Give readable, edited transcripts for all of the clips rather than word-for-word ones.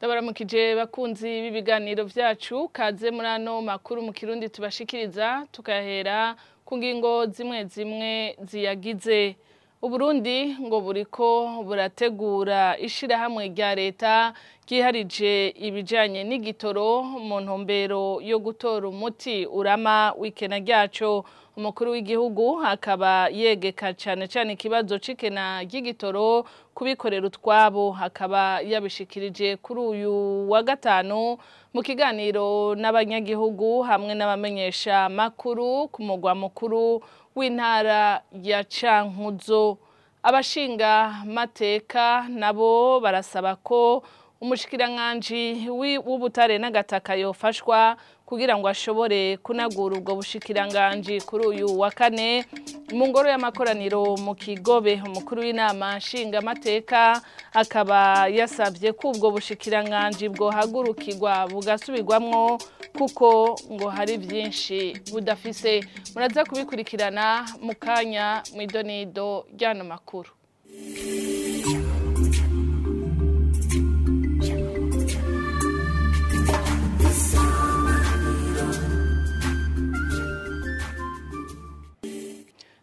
Ndabaramukije bakunzi b'ibiganiro vyacu, kaze muri ano makuru mu Kirundi tubashikiriza, tukahera ku ngingo zimwe zimwe ziyagize. Uburundi ngo buriko burategura ishirahamwe rya leta ryiharije ibijanye n'igitoro mu ntumbero yo gutora umuti urama w'ikena ryaco. Umukuru w'igihugu akaba yegeka cane cane ikibazo c'ikena ry'igitoro kubikorera utwabo, akaba yabishikirije kuri uyu wa gatanu mu kiganiro n'abanyagihugu hamwe n'abamenyesha makuru ku mugwa mukuru w'intara ya Cankuzo. Abashinga mateka nabo barasaba ko umushikiranganji w'ubutare n'agataka yofashwa kugira ngo ashobore kunagura ubwo bushikiranganji. Kuri uyu wa kane mu ngoro y'amakoraniro mu Kigobe, umukuru w'inama nshinga mateka akaba yasabye ko ubwo bushikiranganji bwohagurukirwa bugasubirwamwo kuko ngo hari byinshi budafise. Muraza kubikurikirana mu kanya mw'idonido ry'ano makuru.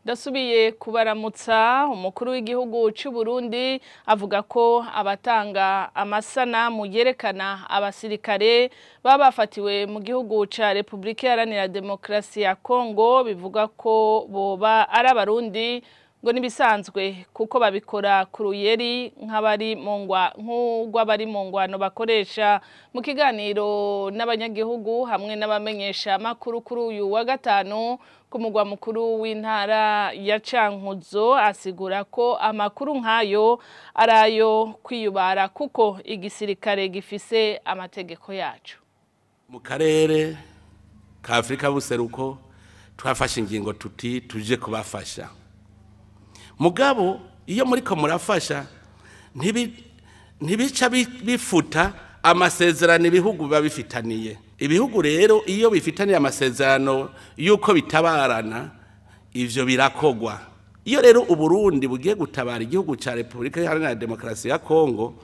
Ndasubiye kubaramutsa. Umukuru w'igihugu cy'u Burundi avuga ko abatanga amasanamu yerekana abasirikare baba bafatiwe mu gihugu ca Republika Iharanira Demokarasi ya Kongo bivuga ko boba ari abarundi ngo nibisanzwe kuko babikora ku ruyeri nk'abari mu ngwa nk'urw'abari mu ngwano bakoresha. Mu kiganiro n'abanyagihugu hamwe n'abamenyesha makuru kuri uyu wa gatanu ku mugwa mukuru w'intara ya Cankuzo, asigura ko amakuru nk'ayo arayo kwiyubara kuko igisirikare gifise amategeko yacu. Mu karere ka Afrika buseruko twafashe ingingo tuti tuje kubafasha. Mugabo iyo muriko murafasha ntibica bifuta amasezerano ibihugu biba bifitaniye. Ibihugu rero iyo bifitaniye amasezerano yuko bitabarana, ivyo birakogwa. Iyo rero Uburundi bugiye gutabara igihugu ca Republika Iharanira Demokarasi ya Kongo,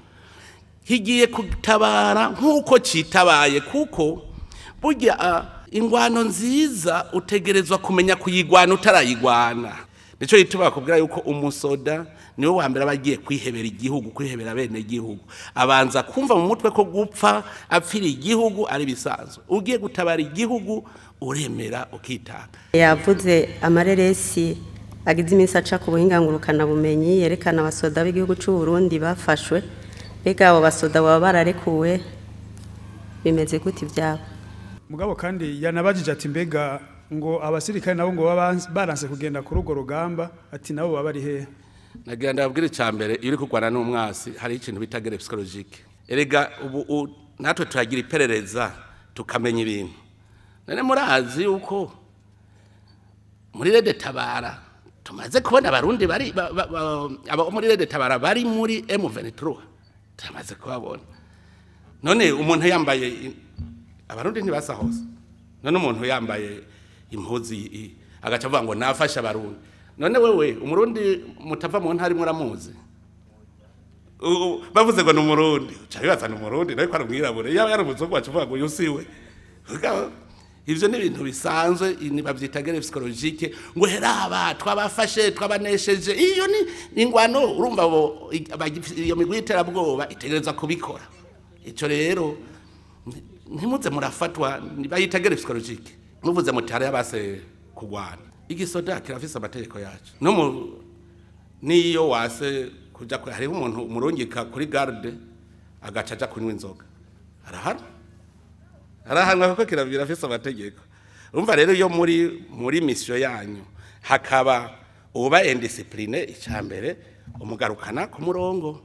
higiye gutabara nk'uko citabaye, kuko burya ingwano nziza utegerezwa kumenya kuyigwana utarayigwana. Nico gituma bakubwira yuko umusoda niwe wa mbere abagiye kwihebera igihugu, kwihebera bene igihugu. Abanza kumva mu mutwe ko gupfa apfira igihugu ari bisanzwe. Ugiye gutabara igihugu uremera ukitanga. Yavuze amareresi agize iminsi aca ku buhinga ngurukana bumenyi yerekana abasoda b'igihugu c'u Burundi bafashwe. Mbega abo basoda baba bararekuwe, bimeze gute ivyabo? Mugabo kandi yanabajije ati mbega ngo abasirikare nabo ngo baba baranse kugenda kuri urwo rugamba, ati nabo baba bari hehe? Nagira ndababwira icya mbere, iyo uri kurwana n'umwasi hari ikintu bita guerre psychologique. Erega ubu natwe turagira iperereza tukamenya ibintu. None murazi yuko muri Rede Tabara tumaze kubona abarundi bari abo muri Rede Tabara bari muri M23, tumaze kubabona. None umuntu yambaye, abarundi ntibasa hose. None umuntu yambaye impuzu agaca avuga ngo nafasha abarundi. None wewe umurundi mutava mu ntari muramuzi, bavuze ngo ni umurundi uca bibaza ni umurundi nawe ko ari umwirabure, yaba yari umuzungu waca uvuga ngo uyu siwe. Ivyo ni ibintu bisanzwe, bavyita guerre psychologique, ngo heraba twabafashe twabanesheje. Iyo ni ingwano, urumva bo iyo migwi y'iterabwoba itegerezwa kubikora. Ico rero ntimuze murafatwa, bayita guerre psychologique. Muvuze muti hari abase kugwana. Igisoda kirafise amategeko yacu. No niyo wase kuja hariho umuntu umurungika kuri garde agaca aja kunywa inzoga. Arahana. Arahanwa kuko kirafise amategeko. Urumva rero iyo muri mission yanyu hakaba uba indiscipline, icambere umugarukana ku murongo.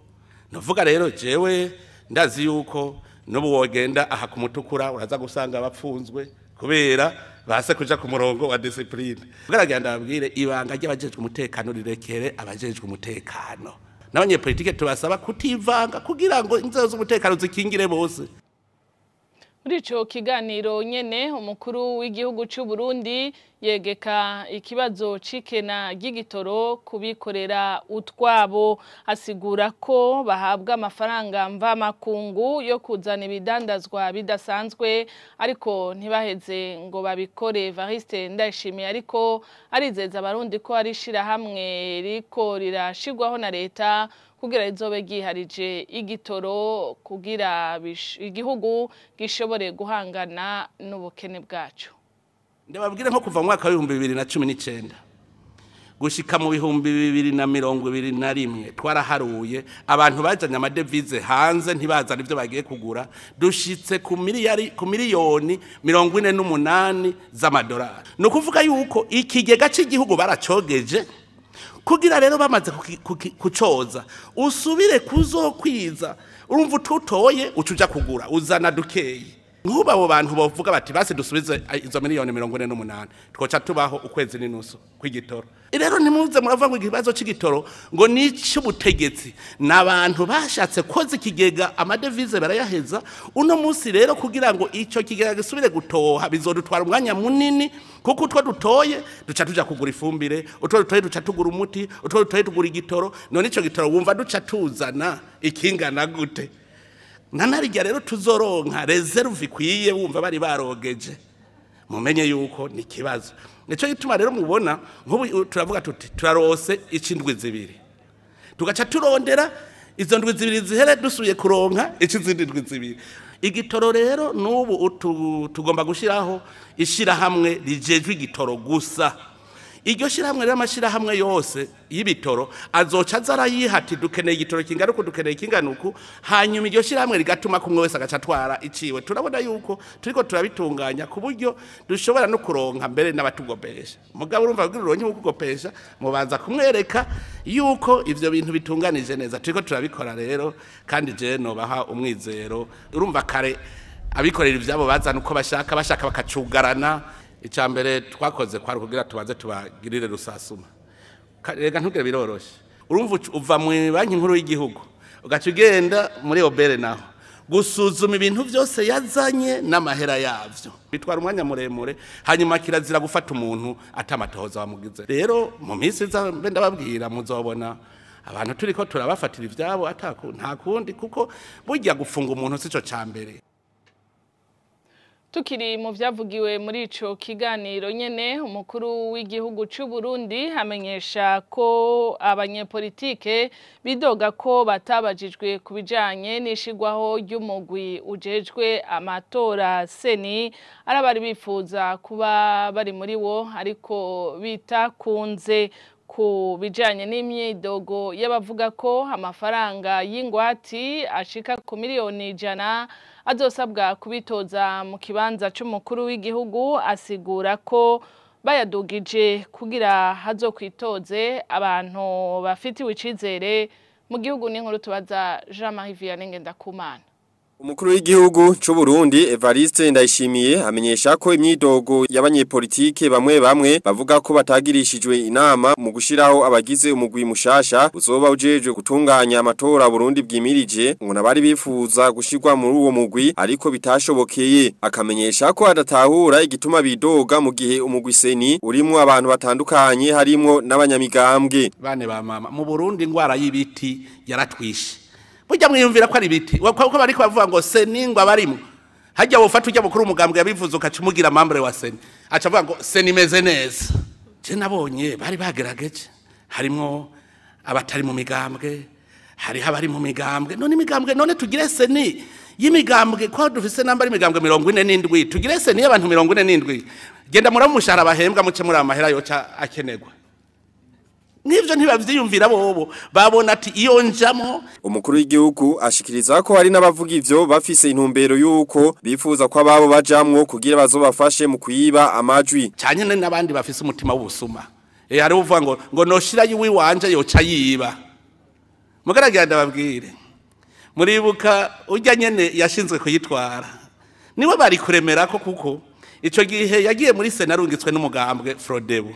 Novuga rero jewe ndazi yuko n'ubu wogenda aha kumutukura uraza gusanga abapfunzwe kubera base kuja ku murongo wa discipline. Kugaragara ndababwire ibanga ry'abajejwe umutekano rirekere abajejwe umutekano. N'abanyepolitike tubasaba kutivanga kugira ngo inzego z'umutekano zikingire bose. Muri ico kiganiro nyene umukuru w'igihugu c'u Burundi Yegeka ikibazo c'ikena ry'igitoro kubikorera utwabo, asigura ko bahabwa amafaranga mvamakungu yo kuzana ibidandazwa bidasanzwe ariko ntibaheze ngo babikore. Evariste Ndayishimiye ariko arizeza abarundi ko ari ishirahamwe riko rirashirwaho na leta kugira rizobe ryiharije igitoro kugira igihugu gishobore guhangana n'ubukene bwacu. Ndababwire nko kuva mu mwaka wa 2019 gushika mu 2021 twaraharuye abantu bajanye amadevize hanze ntibazana ivyo bagiye kugura, dushitse ku miliyari ku miliyoni 48 z'amadolari. No kuvuga yuko ikigega cy'igihugu baracogeje kugira rero bamaze kucoza usubire kuzokwiza, urumva ututoye ucuja kugura uzana dukeyi. Nkuba abo bantu bavuga bati basi dusubize izo miliyoni 48 twoca tubaho ukwezi n'inusu kw'igitoro. Rero ntimuze muravuga ngo ikibazo c'igitoro ngo ni icy'ubutegetsi, n'abantu bashatse koza ikigega amadevize barayaheza. Uno munsi rero kugira ngo ico kigega gisubire gutoha bizodutwara umwanya munini, kuko utwo dutoye duca tuja kugura ifumbire, utwo dutoye duca tugura umuti, utwo dutoye tugura igitoro. None ico gitoro wumva duca tuzana ikingana gute? Nanarya rero tuzoronka reserve ikwiye, wumva bari barogeje. Mumenye yuko ni kibazo. Nico gituma rero mubona nk'ubu turavuga tuti turarose icindwi zibiri, tugaca turondera izo ndwi zibiri zihere dusuye kuronka ikizindi ndwi zibiri. Igitoro rero n'ubu tugomba gushiraho ishirahamwe rijejwe igitoro gusa. Iryo shirahamwe rero amashirahamwe yose y'ibitoro azoca azarayihati dukeneye igitoro kingana uku, dukeneye kingana uku, hanyuma iryo shirahamwe rigatuma kumwe wese agaca atwara iciwe. Turabona yuko turiko turabitunganya ku buryo dushobora no kuronka mbere n'abatugopesha. Mugabo urumva kugira uronke ukugopesha mubanza kumwereka yuko ivyo bintu bitunganije neza. Turiko turabikora rero kandi je nobaha umwizero. Urumva kare abikorera ivyabo bazana uko bashaka, bashaka bakacugarana. Icambere twakoze kwari kugira tubanze tubagirire rusasuma. Rega ntugire biroroshe. Urumva uva mu banki nkuru y'igihugu ugaca ugenda muri Obere naho gusuzuma ibintu byose yazanye n'amahera yavyo, bitwara umwanya muremure. Hanyuma kirazira gufata umuntu atamatohoza wamugize. Rero mu minsi iza mbe ndababwira muzobona abantu turiko turabafatira ivyabo ataku nta kundi, kuko burya gufunga umuntu sico cambere. Tukiri mu vyavugiwe muri ico kiganiro nyene, umukuru w'igihugu c'u Burundi amenyesha ko abanyepolitike bidoga ko batabajijwe kubijanye n'ishigwaho ry'umugwi ujejwe amatora seni, arabari bifuza kuba bari muri wo ariko bitakunze. Ku bijanye n'imyidogo y'abavuga ko amafaranga y'ingwati ashika ku miliyoni 100 azosabwa kubitoza mu kibanza c'umukuru w'igihugu, asigura ko bayadugije kugira hazokwitoze abantu bafitiwe icizere mu gihugu. N'inkuru tubaza Jean-Marie Vianney Ngendakumana. Umukuru w'igihugu c'u Burundi Evariste Ndayishimiye amenyesha ko imyidogo y'abanyepolitike bamwe bamwe bavuga ko batagirishijwe inama mu gushiraho abagize umugwi mushasha uzoba ujejwe gutunganya amatora Burundi bwimirije, ngo nabari bifuza gushirwa muri uwo mugwi ariko bitashobokeye. Akamenyesha ko adatahura igituma bidoga mu gihe umugwi seni urimwo abantu batandukanye harimwo n'abanyamigambwe. Bane ba mama mu Burundi ingwara y'ibiti yaratwishe. Burya mwiyumvira ko ari ibiti ko bariko bavuga ngo seni ngo abarimo hajya wofata ujya mukuru umugambwe yabivuze ukacumugira mambre wa seni aca avuga ngo seni imeze neza. Je nabonye bari bagerageje, harimwo abatari mu migambwe, hariho abari mu migambwe. None imigambwe, none tugire seni y'imigambwe ko dufise namba y'imigambwe 47, tugire seni y'abantu 47. Genda muramushara bahembwa muce muri amahera yoca akenerwa. Nivyo ntibavyiyumvira bobo babona ati iyo njamo. Umukuru w'igihugu ashikiriza ko hari n'abavuga ivyo bafise intumbero yuko bifuza ko ababo bajamwo kugira bazobafashe mu kuyiba amajwi, cyane n'abandi bafise umutima w'ubusuma. Hari uvuga ngo noshira yiwi wanje yoca yiba. Mugaragira ndababwire, muribuka urya nyene yashinzwe kuyitwara niwe bari kuremera ko, kuko ico gihe yagiye muri sena arungitswe n'umugambwe Frodebu.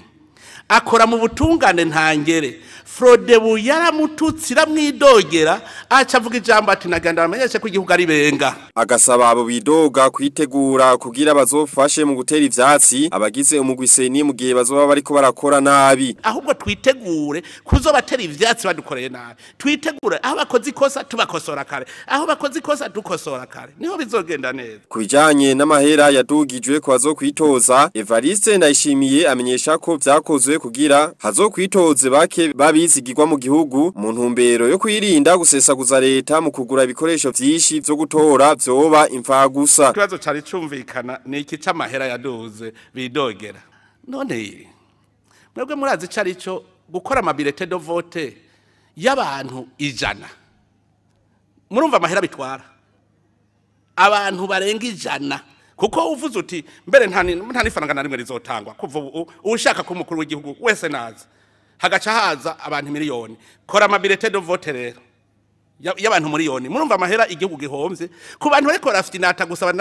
Akora mu butungane ntangere. Frodebu yaramututsi iramwidogera, aca avuga ijambo ati naganda bamenyeshe ko igihugu ari benga. Agasaba abo bidoga kwitegura kugira bazofashe mu gutera ivyatsi abagize umugwi seni mu gihe bazoba bariko barakora nabi. Ahubwo twitegure kuzobatera ivyatsi badukoreye nabi. Twitegure aho bakoze ikosa tubakosora kare, aho bakoze ikosa dukosora kare, niho bizogenda neza. Kubijanye n'amahera yadugijwe ko bazokwitoza, Evariste Ndayishimiye amenyesha ko vyakozwe kugira hazokwitoze bake babizigirwa mu gihugu mu ntumbero yo kwirinda gusesaguza leta mu kugura ibikoresho vyinshi vyo gutora vyoba imfagusa. Ikibazo cari cumvikana ni iki c'amahera yaduze bidogera. None mwebwe murazi cari ico gukora amabirete de vote y'abantu 100. Murumva amahera bitwara abantu barenga 100. Kuko uvuze uti mbere nta nifaranga na rimwe rizotangwa kuva ushaka ko umukuru w'igihugu wese naza hagaca haza abantu miliyoni. Kora amabirete de vote rero y'abantu miliyoni. Murumva amahera igihugu gihomvye ku bantu bariko barafinata gusa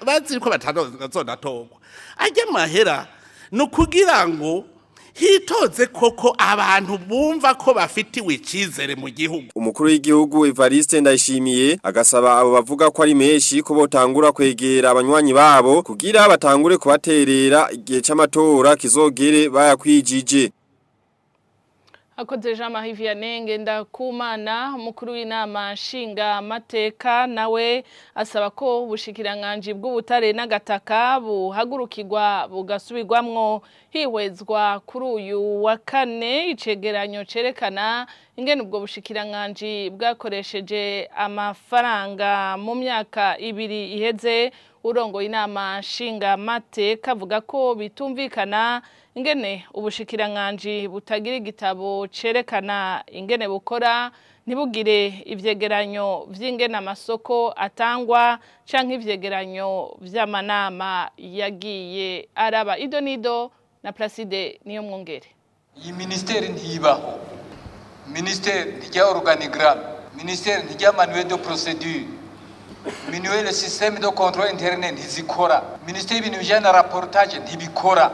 bazi ko batazonatogwa. Ajya amahera no kugira ngo hitoze koko abantu bumva ko bafitiwe icizere mu gihugu. Umukuru w'igihugu Evariste Ndayishimiye agasaba abo bavuga ko ari menshi ko botangura kwegera abanywanyi babo kugira batangure kubaterera igihe c'amatora kizogere bayakwijije. Akoze Jean-Marie Vianney Ngendakumana, umukuru w'inama nshinga mateka, nawe asaba ko ubushikiranganji bw'ubutare n'agataka buhagurukirwa bugasubirwamwo hihwezwa kuri uyu wa kane icegeranyo cerekana ingene ubwo bushikiranganji bwakoresheje amafaranga mu myaka 2 iheze. Urongo inama nshinga mateka avuga ko bitumvikana ingene ubushikiranganji butagira igitabo cerekana ingene bukora, ntibugire ivyegeranyo vy'ingene amasoko atangwa canke ivyegeranyo vy'amanama yagiye araba. Ido nido na Placide niyo mwongere. Iyi ministeri ntibaho, ministeri ntijya organigramme, ministeri ntijya manuel de procédure, manuel système de contrôle interne ntizikora, ministeri ibintu bijyana na rapportage ntibikora,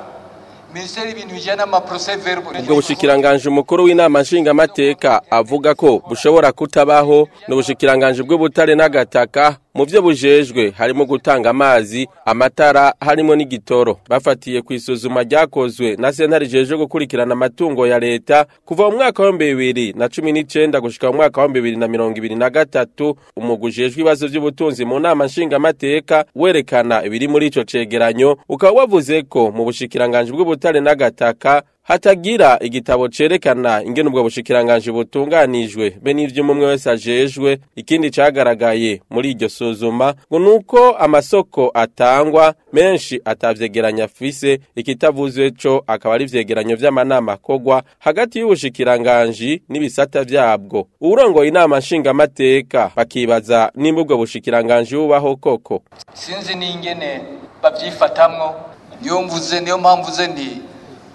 ministeri ibintu bijyana na procès verbal. Ubwo bushikiranganje umukuru w'inama nshingamateka avuga ko bushobora kutabaho n'ubushikiranganje bw'ubutare n'agataka mu byo bujejwe harimo gutanga amazi, amatara, harimo n'igitoro. Bafatiye ku isuzuma ryakozwe na sentare ijejwe gukurikirana amatungo ya leta kuva mu mwaka wa 2019 gushika mu mwaka wa 2023, umugwi ujejwe ibibazo by'ubutunzi mu nama nshingamateka werekana ibiri muri ico cegeranyo, ukaba wavuze ko mu bushikiranganje bw'ubutare n'agataka hatagira igitabo cerekana ingene ubwo bushikiranganje butunganijwe be n'ivyo umwe wese ajejwe. Ikindi cagaragaye muri iryo suzuma ngo nuko amasoko atangwa menshi atavyegeranya afise, ikitavuzwe co akaba ari vyegeranyo vy'amanama kogwa hagati y'ubushikiranganje n'ibisata vyabwo. Urongoye inama nshingamateka bakibaza nimba ubwo bushikiranganje bubaho koko. Sinzi n'ingene bavyifatamwo, niyo mvuze, niyo mpamvu ze nti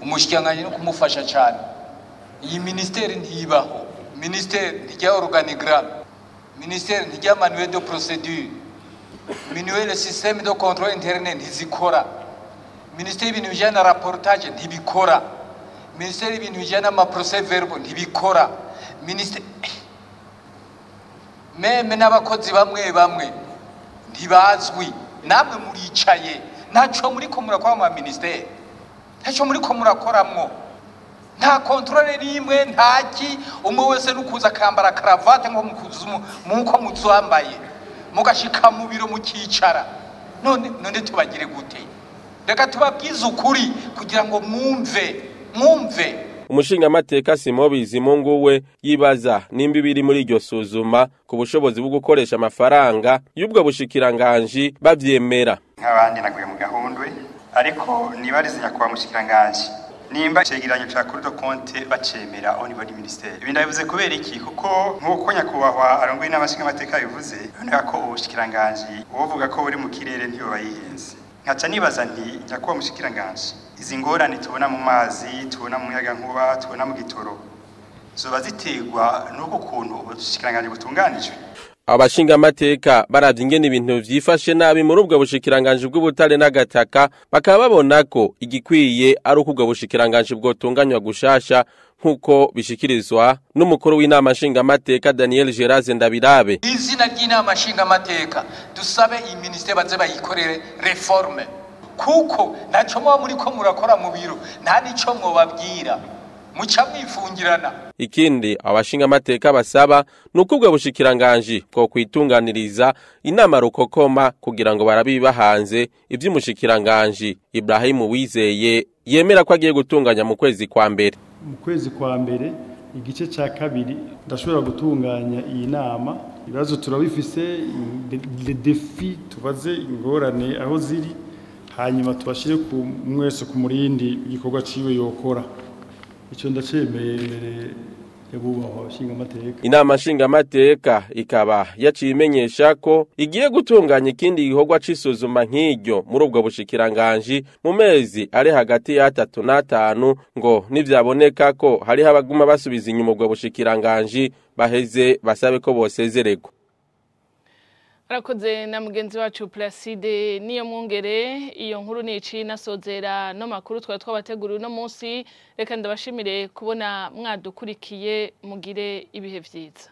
umushikiranganji no kumufasha cyane. Iyi ministeri ntibaho, ministeri ntijya organigramme, ministeri ntijya manuel de procédure, manuel système de contrôle interne ntizikora, ministeri ibintu bijyana na rapportage ntibikora, ministeri ibintu bijyana na procès verbal ntibikora, ministeri meme n'abakozi bamwe bamwe ntibazwi. Namwe muricaye ntaco muri ko murakora mu ministeri, ntacyo muri ko murakoramwo, nta contrôle rimwe, ntaki umwe wese nukuza akambara cravate nko muko muzambaye mugashika mu biro mukicara. None tubagire gute? Reka tubabwize ukuri kugira ngo mwumve. Umushingamateka Simon Bizimungu we yibaza nimba ibiri muri iryo suzuma ku bushobozi bwo gukoresha amafaranga y'ubwo bushikiranganji bavyemera. Nk'abandi naguye mu gahundwe, ariko nibarize nyakubahwa mushikiranganje nimba icegeranyo ca Cour de compte bacemera au niveau du ministère. Ibi ndabivuze kubera iki? Kuko nkuko nyakubahwa arongoye inama nshingamateka bivuze, biboneka ko ubushikiranganji uwovuga ko buri mu kirere ntiyo bayihenze. Nkaca nibaza nti nyakubahwa mushikiranganje, izi ngorane tubona mu mazi, tubona mu muyagankuba, tubona mu gitoro, zoba ziterwa n'uko kuntu ubushikiranganji butunganijwe? Abashingamateka baravye ingene ibintu vyifashe nabi muri ubwo bushikiranganji bw'ubutare n'agataka, bakaba babona ko igikwiye ari uko ubwo bushikiranganji bwotunganywa gushasha, nk'uko bishikirizwa n'umukuru w'inama nshingamateka Daniel Geraze Ndabirabe. Izina ry'inama nshingamateka, dusabe iyi ministère baze bayikorere réforme, kuko ntaco muba muriko murakora mu biro, nta nico mwobabwira, muca mwifungirana. Ikindi abashingamateka basaba nuko ubwo bushikiranganji bwo kwitunganiriza inama rukokoma kugira ngo barabiba hanze ivy'umushikiranganji Ibrahim Uwizeye yemera ko agiye gutunganya mu kwezi kwa mbere. Mu kwezi kwa mbere igice cya kabiri ndashobora gutunganya iyi nama. Ibibazo turabifise, les défis, tubaze ingorane aho ziri, hanyuma tubashire ku mwese ku murindi igikorwa ciwe yokora. Icyo ndacemeye imbere y'abubahwa abashingamateka. Inama nshingamateka ikaba yaciye imenyesha ko igiye gutunganya ikindi gikorwa c'isuzuma nk'iryo muri ubwo bushikiranganji mu mezi ari hagati y'atatu n'atanu, ngo nivyaboneka ko hariho abaguma basubiza inyuma ubwo bushikiranganji, baheze basabe ko bosezererwa. Arakoze na mugenzi wacu Placide Niyo Mwungere. Iyo nkuru nici nasozera no makuru twari twabateguriye uno munsi. Reka ndabashimire kubona mwadukurikiye, mugire ibihe vyiza.